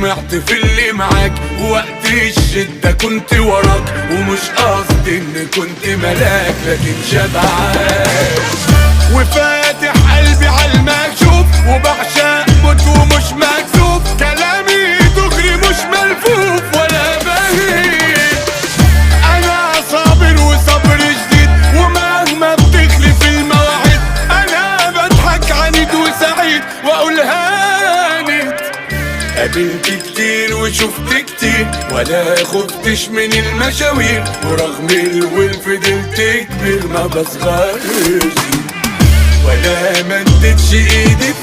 وطمعت في اللي معاك، ووقت الشدة كنت وراك، ومش قصدي ان كنت ملاك لكن شبعان. وفاتح قلبي على المكشوف، وبعشق موت ومش مكسوف، كلامي دغري مش ملفوف ولا بهيج. انا صابر وصبر جديد، ومهما بتخلف المواعيد انا بضحك عنيد وسعيد واقول هانت. قابلت كتير وشفت كتير، ولا خفتش من المشاوير، ورغم الول فضلت كبير ما بصغرش، ولا مدتش ايدي.